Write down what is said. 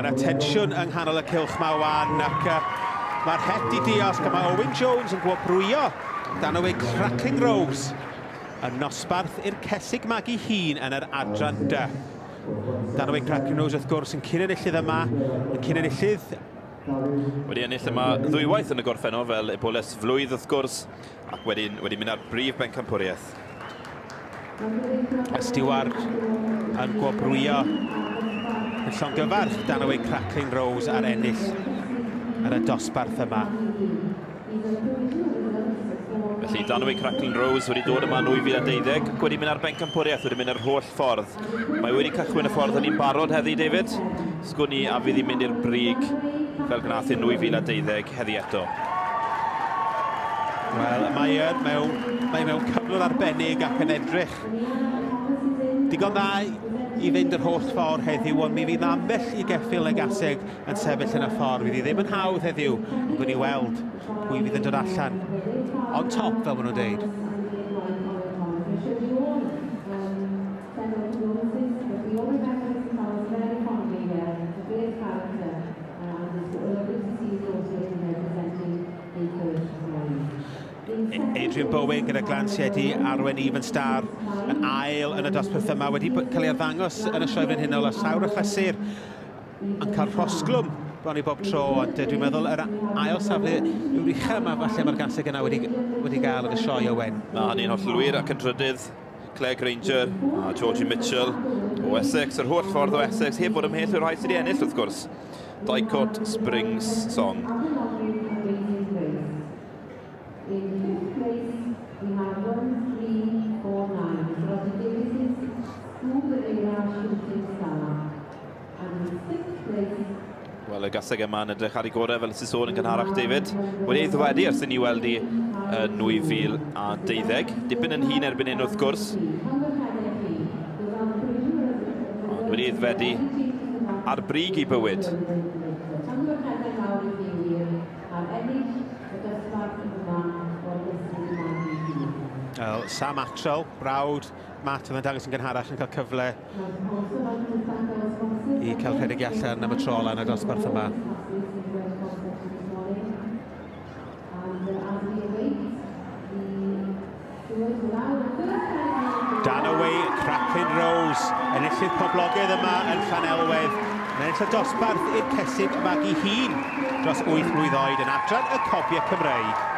Mae yna tensiwn yng nghanol y cylch ma wan, ac mae'r het i diosg, a mae Owen Jones yn gwobrwyo Danaway Crackling Rose yn nosbarth i'r cesig magu hun yn yr adran D. Danaway Crackling Rose wrth gwrs yn cyn-enillydd yma, yn cyn-enillydd. Wedi ennill yma ddwywaith yn y gorffennol fel eboles flwydd wrth gwrs, ac wedyn wedi mynd ar brif bencampwriaeth. Y stiward yn gwobrwyo yn llongyfarch Danaway Crackling Rose ar ennill ar y dosbarth yma. Felly Danaway Crackling Rose wedi dod yma yn 2012 ac wedi mynd ar bencampwriaeth, wedi mynd yr holl ffordd. Mae wedi cychwyn y ffordd hynny'n barod heddi, David. Sgwn i a fydd hi'n mynd i'r brig fel gwnaeth yn 2012 heddi eto. Wel, mae mewn cyflwr arbennig ac yn edrych digon dda i fynd yr holl ffordd heddiw, ond mi fydd ambell i geffyl neu gaseg yn sefyll yn y ffordd. Fydd hi ddim yn hawdd heddiw, ond gwni weld pwy fydd yn dod allan on top, fel maen nhw'n deud. Adrian Bowen gyda glansiedi Arwen Even Star yn ail yn y dosbarth yma, wedi cael ei arddangos yn y Sioe Frenhinol a sawl achlysur yn cael rhosglwm bron i bob tro, ond dwi'n meddwl yr ail safle yw'r uchel yma falle mae'r gaseg yna wedi gael yn y sioe, Owen. Na, hynny'n hollol wir, ac yn trydydd Claire Granger a Georgie Mitchell o Essex, yr holl ffordd o Essex, heb fod ymhell o'r rhai sydd wedi ennill wrth gwrs. Dicot Springs Song. In fifth place, we have 1349, Roddy Davis's Scuba Shooting Star. And in sixth place, Wel, y gaseg yma yn edrych ar ei gorau, fel sy'n sôn yn gynharach, David. Wedi ei ddwedu ers i ni weld i yn 2012. Dipyn yn hŷn erbyn hyn wrth gwrs. Ond wedi ei ddwedu ar brig ei bywyd. Wel, Sam Attrell, brawd Matt oedd yn dangos yn gynharach, yn cael cyfle i cael rhedeg i allan am y tro ola yn y dosbarth yma. Danaway Crackling Rose, enillydd poblogaidd yma yn Llanelwedd, yn ennill y dosbarth i'r cesig magu hun dros 8 mlwydd oed yn adran y Cobiau Cymreig.